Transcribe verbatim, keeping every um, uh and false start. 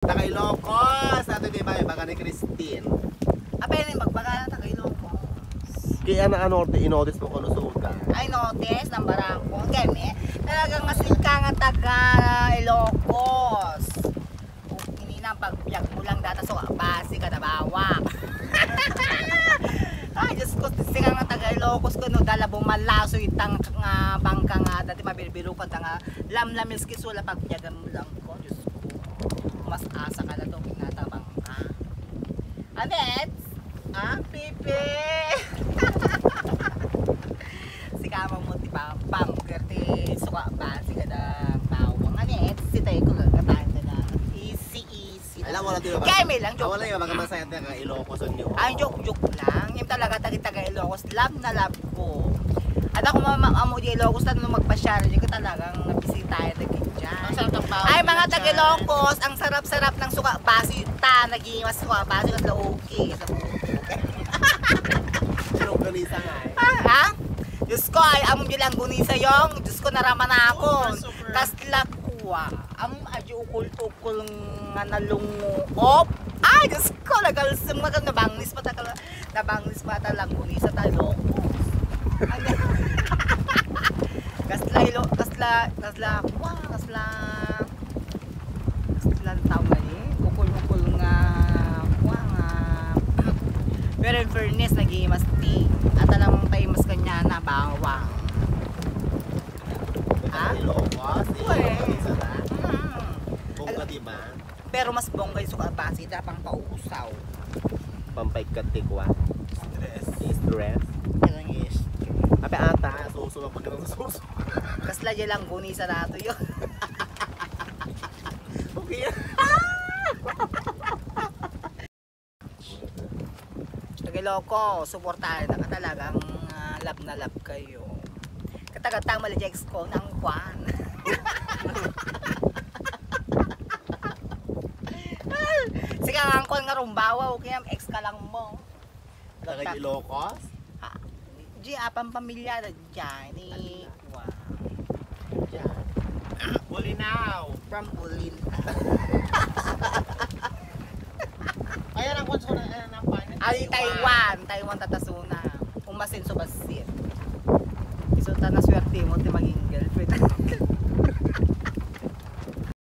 Taga Ilocos, ato di ba, ibaga ni Christine. Apay ni magbaga na taga Ilocos. Kaya na ano, orte, inotis mo kuno suga. Ay, notice, ng barako. Kemi, talagang asin ka nga taga Ilocos. Ini na, pagbiag mo lang data, so, basi ka na bawa. Ay, Diyos ko, sika nga taga Ilocos ko, no, dala bumalaso itang nga bangka nga, dati mabilbilukan ta nga, lamlamis kisula, pagbiagan mo lang ko, Diyos ko. Mas asa ka na to, pinatabang ka. Anet? Ah, pipi! Sika mo mo, di ba? Bang, kerte, suka ba? Sika na, bawang. Anet, si tayo ko, katayan ka na. Easy, easy. Alam mo lang, di ba? Kaya may lang, joke. Wala yung mga masaya na ka, Ilocos on you. Ay, joke, joke lang. Yung talaga, taga, taga Ilocos, love na love ko. At ako, mama, amo di Ilocos, ano, magpasyal, di ko talagang nabisitahin na gid dyan. Ang sarap ng bawang. Ay, mga taga Ilocos, ang sarap-sarap ng suka, basi, ta, naging mas suka, basi, mas okay. Pero ganisa nga eh. Ah, ha? Diyos ko, ay, amo di langgunisa yung, Diyos ko, narama na ako. Super, super. Kasla kuwa. Amo, adi ukol-ukol nga nalunguop. Ay, Diyos ko, nagalsem nga, nabangis pa, takal-, nabangis pa, ta langgunisa, ta Ilocos. Ano? Kasla, ilo, kasla, kasla, kuwa, kasla, Kasla tawag na ni, ukol-ukol nga, kuwa nga. Pero in fairness, nag-iimas ti. At alam mong paimas kanya na bawang. Ha? Ilocos, Uy. Ilocos, isa na. Mm. Bongga, di ba? Pero mas bongga yung suka base, ita pang pausaw. Pampaigkat ti kuwa. Stress. Stress. Stress. Ape ata, suso lang pag suso. Kasla dyan lang, guni sa nato yun. Okay. Taga Ilocos, suportahan na ka talagang, ah, love na love kayo. Katagatang mali ex ko nang kwan. Sige, ang angkol nga rumbawa, okay, ang ex ka lang mo. Taga Ilocos? Ah, di apang pamilya na dyan, eh. Wow. Dyan. Bolinao. From Bolinao. Ayan ang konsona, ayan ang panik. Ay, Taiwan. Taiwan, tatasuna. Umasin so basit. Iso ta na swerte mo, ti maging girlfriend.